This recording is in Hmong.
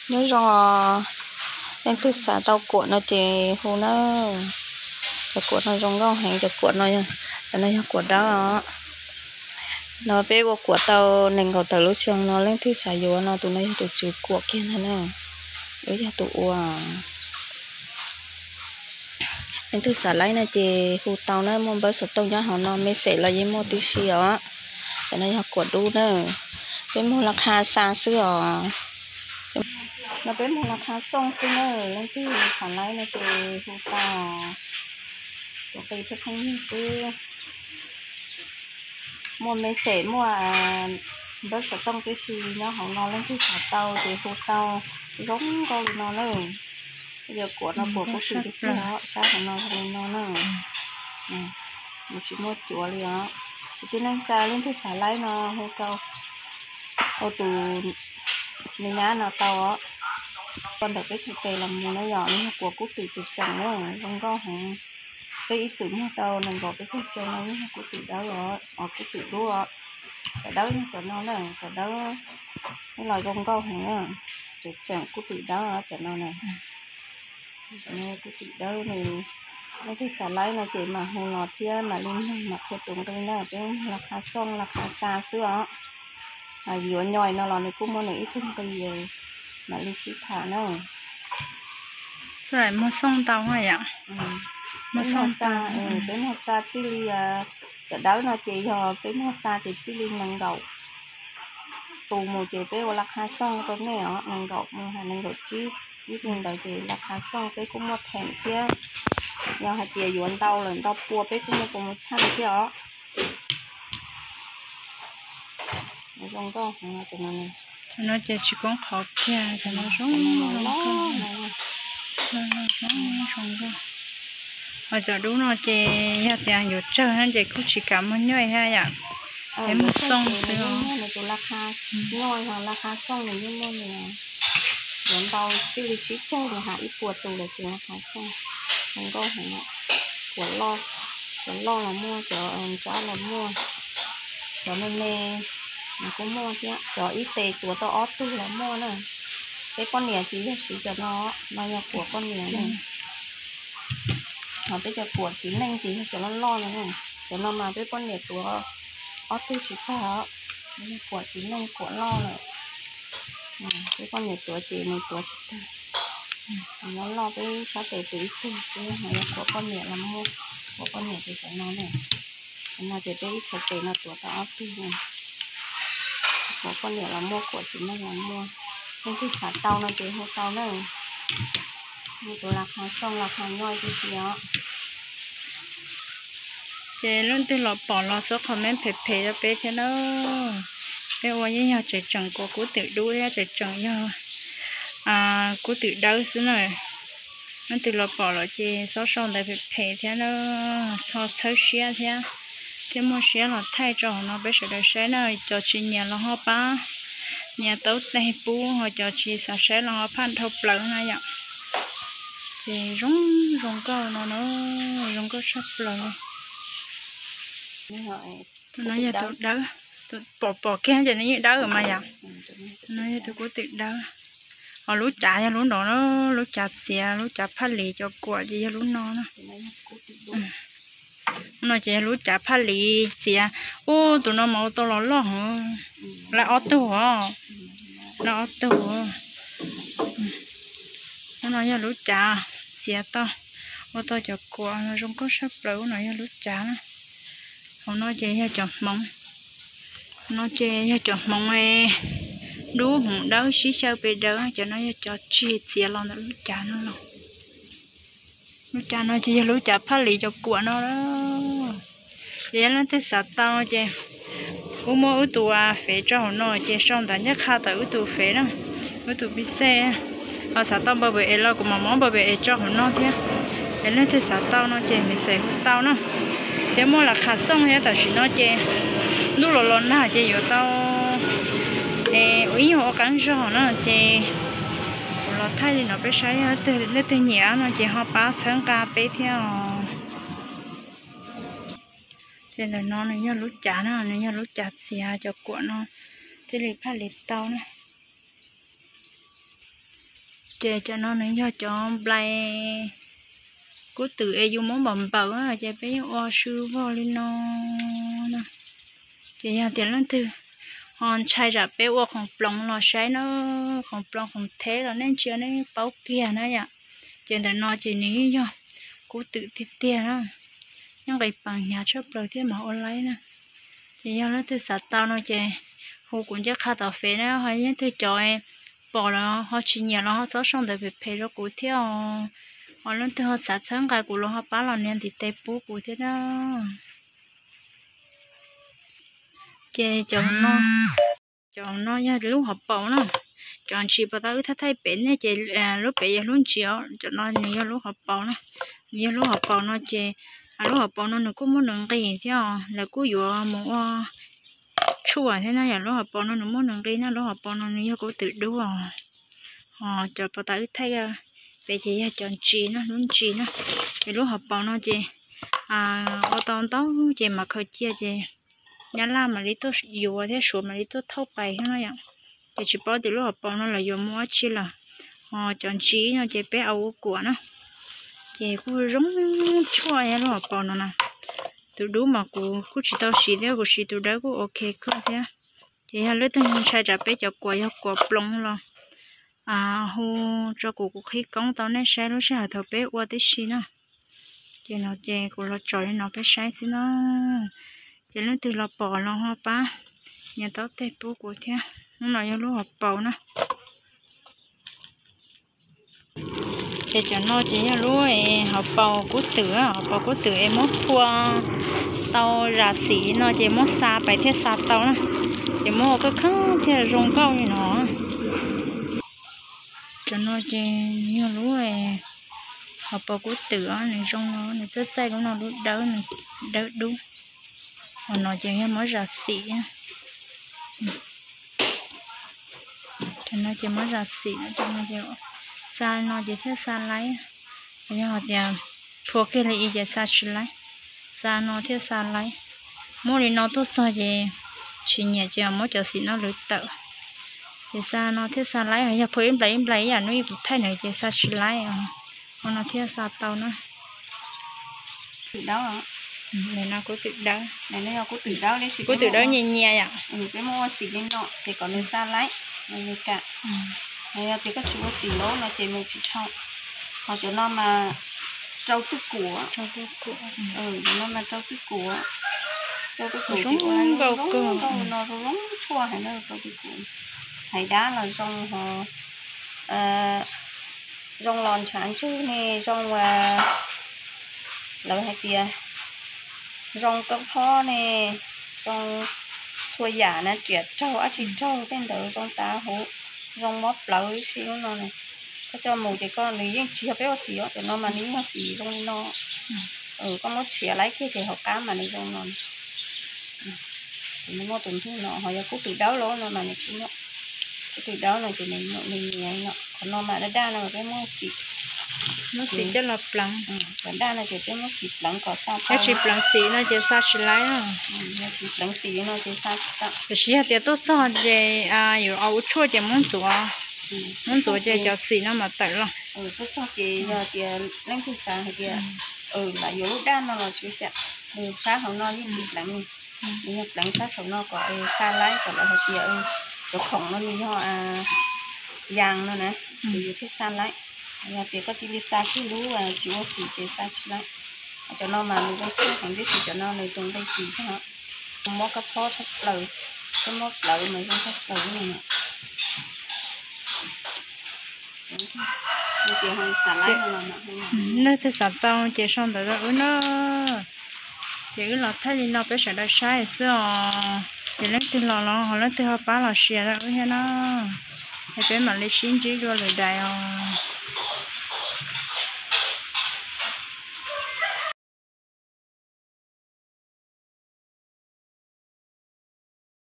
Nyob zoo os, leej twg xav tau kuam no ces hu na. Cov kuam no zoo nkauj heev, cov kuam no, cov no yog kuam dawb os. No peb ua kuam tau nees nkaum tawm lub xyoo no, leej twg xav yuav no, tus no yog tus tswv kuam kiag ntag na. Wb yog tus ua. Leej twg xav laib no ces hu tau na, muaj npawb xov tooj nyob hauv no, message los yeej muaj tib si os. Cov no yog kuam dub na, peb muag laj kha xa xwb os. No peb muag laj kha xooj xwb na, leej twg xav laib no ces hu tau. Kuam qis thiab pheej yig xwb. Muaj message, muaj npawb xov tooj tib si nyob hauv no, leej twg xav tau ces hu tau. Zoo nkauj li no na. Yog kuam no kuam kuj tsis tiag tiag, sab hauv no zoo li no na. Nws tsis muaj cuav li os. Tus tib neeg tsa leej twg xav laib no hu rau, hu tus me nyab no tau os. Ua ntawm peb tsev tes los mus na yom, nws yog kuam kub twm tseem tseem na, zoo nkauj heev. Peb ib txwm muag tau nees nkaum peb caug xyoo no, nws yog kub twm dawb os, kub twm dub os. Cov dawb yog cov no na, cov dawb los zoo nkauj heev na. Tseem tseem kub twm dawb cov no na. Kub twm dawb nws, leej twg xav laib no ces mam hu los thiab mam li nug mam qhia tus nqi na, peb laj kha xooj laj kha xa xwb os. Yuav nyob no los nws kuj muaj nws ib tug nqi, mam li sib tham na. Muag xooj ntau yom. Muag xooj xa, peb muag xa txij li, cov dawb no ces yog peb muag xa ces txij li nees nkaum tus mus ces peb ua laj kha xooj rau nej os, nees nkaum mus hais nees nkaum tsib, ib tug ntawd ces laj kha xooj peb kuj muaj theem thiab. Yog hais tias yuav ntau lawm ntau pua peb kuj muaj promotion thiab os. Zoo nkauj heev cov no. Cov no ces tsis koob qhov kiag, cov no zoo nkauj. Zoo nkauj. Ho cov dub no ces yog tias yuav tsawg no ces kuj tsis kam muag nyuaj thiab yom. Peb muag xooj xwb os. Nws tus laj kha nyuaj, laj kha xooj nws yeej muaj nws. Yuav ntau txij li tsib caug mus hais ib puas tus lawm ces laj kha xooj. Zoo nkauj heev. Cov loj, cov loj los muaj, cov ntsab los muaj, cov me me los kuj muaj thiab, cov ib tes tuav tau ob tug los muaj na. Peb poj niam ces yog siv cov no, no yog kuam poj niam na. Ho peb cov kuam txiv neej ces yog cov loj loj no na. Cov no mas peb poj niam tuav ob tug tsis tag os, yog kuam txiv neej kuam loj lawm. Peb poj niam tuav ces nws tuav tsis tag. Cov loj loj peb sab tes tuav ib tug xwb, ho yog kuam poj niam los muaj, kuam poj niam ces cov no na. Cov no ces peb ib txhais tes no tuav tau ob tug na. Kuam poj niam los muaj, kuam txiv neej los muaj. Leej twg xav tau no ces hu tau na. Nws tus laj kha xooj laj kha nyuaj tib si os. Ces leej twg los pom los xub comment phem phem rau peb thiab na. Peb ua yeej yog tseem tseem kuam kub twm dub thiab tseem tseem yog kub twm dawb xwb na. Leej twg los pom los ces txhob sau ntawv phem phem thiab na, txhob txhawb siab thiab, thiab muaj siab los thaij tso hauv no peb sawv daws saib na. Cov tsis nyiam los ho pab nias taub teg pub, ho cov tsis xav saib los ho phaj dhau plaws na yom. Ces zoo, zoo nkauj no na, zoo nkauj tshaj plaws li. Tus no yog tus dawb, pom pom kiag ces nws yeej dawb mas yom. Tus no yog tus kub twm dawb. Ho lub cav yog lub no na, lub cav txiav, lub cav phaj lis cov kuam ces yog lub no na. Lub no ces yog lub cav phaj lis txiav. Ub, tus no mas ua tau los loj heev, laj ob tug os, laj ob tug. Lub no yog lub cav txiav tau, ua tau cov kuam zoo nkauj tshaj plaws. Ub, no yog lub cav na. Hauv no ces yog cov hmoov, no ces yog cov hmoov dub hmoov dawb sib xyaw pes daws, cov no yog cov tsig txiav los ntawm lub cav no los. Lub cav no ces yog lub cav phaj lis cov kuam no. Ces yog leej twg xav tau ces wb muab wb tus fev tso hauv no ces sau ntawv ncaj qha tawm wb tus fev na, wb tus pixej. Ho xav tau npawb pem es los kuv mam muab npawb pem es tso hauv no thiab. Ces leej twg xav tau no ces message hu tau na. Thiab muaj laj kha xooj thiab, tam sim no ces ntuj los los nag ces yuav tau ua ib nyuag ua qeeb zog na ces kuv los thaij li no peb saib, yog leej twg nyiam no ces ho pab txhawb nqa peb thiab os. Ces ntawm no nws yog lub cav na, nws yog lub cav txiav cov kuam no thiaj li phaj lis tau na. Ces cov no nws yog cov nplai kub twm es yus muab npaum npaum ces peb yeej ua sw vog li no na. Ces yog tias leej twg ho ntshai tsam peb ua khoom ploov los saib na, khoom ploov khoom theb los nej ntsia nej paub kiag na yom. Ces ntawm no ces nws yeej yog kub twm tiag tiag na, nyob nqis pees hnyav tshaj plaws thiab mas ua laib na. Ces yog leej twg xav tau no ces hu kuv ncaj qha tom fev na, ho leej twg cov pom los ho tsis nyiam los ho txhob sau ntawv phem phem rau kuv thiab os. Ho leej twg ho xav txhawb nqa kuv los ho pab los nias ntiv tes pub kuv thiab na. Ces cov no, cov no yog lub hauv paus na. Cov ntsis pas tas wb thaij thaij pem nej ces lub pem yog lub ntsis os. Cov no nws yog lub hauv paus na. Nws yog lub hauv paus no ces lub hauv paus no nws kuj muaj nws nqis thiab os. Lawv kuj yuav mus ua tshuaj thiab na yom. Lub hauv paus no nws muaj nws nqis na, lub hauv paus no nws yog kub twm dub os. Ho cov pas tas wb thaij pem ces yog cov ntsis na, lub ntsis na. Ces lub hauv paus no ces ua tau ntau ces mas khaws cia ces nyab laj mam li tuaj yuav thiab suav mam li tuaj thauj pais thiab no yom. Ces tsis paub tias lub hauv paus no lawv yuav muaj dab tsi lawm. Ho cov ntsis no ces peb ua kuam na, ces kuj zoo tshuaj thiab lub hauv paus no na. Tus dub mas kuv kuj tsis tau siv thiab, kuv siv tus dawb kuj ok kawg thiab. Ces yog leej twg ntshai tsam peb cov kuam yog kuam ploov los hu rau kuv, kuv qhib koob tau nej saib lub sij hawm thaum peb ua tib si na. Ces no ces kuv los tso li no peb saib xwb na. Ces leej twg los pom los ho pab nias taub teg pub kuv thiab. Lub no yog lub hauv paus na. Ces cov no ces yog lub hauv paus kub twm, hauv paus kub twm es muab phua tau zam xim no ces muab xa pais thiaj xa tau na. Ces muab ua kheej kheej thiaj zoo nkauj li no. Cov no ces yog lub hauv paus kub twm, nws zoo no, nws txaij txaij lub no, lub dawb, nws dawb dub. Ho no ces yog muab zam xim. Cov no ces muab zam xim, cov no ces xa no ces thiaj xa laib. Yog hais tias phua kiag li ib ces xa tsis laib, xa no thiaj xa laib. Muab li no tuaj txog ces tsis nyiam ces muab cov xim no lwv tawm, ces xa no thiaj xa laib. Yog phua ib nplais ib nplais ib yam hnub ib kuv thaij na ces xa tsis laib, ho no thiaj xa tau na. Kub twm dawb, kub twm dawb nyias nyias yom. Peb muab ua xim li no ces kom nws xa laib, nws kam. Yog tias koj tsis ua xim lawm no ces nws tsis dhau. Ho cov no mas rau twj kum, cov no mas rau twj kum, rau twj kum ces ua zoo nkauj, no zoo zoo tshuaj hais na, rau twj kum. Hais dab los zoo ho, zoo los ntshav ntswg ne, zoo, lawv hais tias zoo kab phob ne, zoo txhua yam na, riam raug dab tsi raug tej ntawd zoo tas huv, zoo mob plawv ib si lub no. Koj coj mus ces koj, nws yeej tsis yog peb ua xim os, cov no mas nws yeej yog xim zoo li no. Koj muab tshiav laib kiag ces hauv qab mas nws zoo no. Nws muaj tus ntug no, ho yog kub twm dawb los no mas nws tsis muaj. Kub twm dawb no ces nws nyias no, qhov no mas daj daj no peb muab xim, muab xim coj los pleev. Cov daj no ces peb muab xim pleev kom xa tau, yog tsis pleev xim no ces xa tsis laib. Yog tsis pleev xim no ces xa tsis tau. Tiam sis yog tias tuaj txog ces yuav ua tshuaj ces muab ntxuav, muab ntxuav ces cov xim no mas tawm los. Tuaj txog ces yog tias leej twg xav hais tias lam yuav lub daj no los tsis ua cas, sab hauv no yeej tsis pleev li. Nws yog pleev sab saum no kom xa laib, kom lawv hais tias cov khoom no nws yog yas no na, ces yus thiaj xa laib. Yog tias koj cia li xa kiag lub tsis ua xim ces xa tsis laib. Cov no mas nws zoo tshuaj heev, tiam sis cov no nws tus nqi kim, muab kab phob tshaj plaws, kab mob plawv mas zoo tshaj plaws li no. Leej twg xav tau ces sau ntawv rau wb na. Ces wb los thaij li no peb sawv daws saib xwb os. Ces leej twg los los ho leej twg ho pab los share rau wb thiab na. Es peb mam li sib ntsib dua lwm daim os.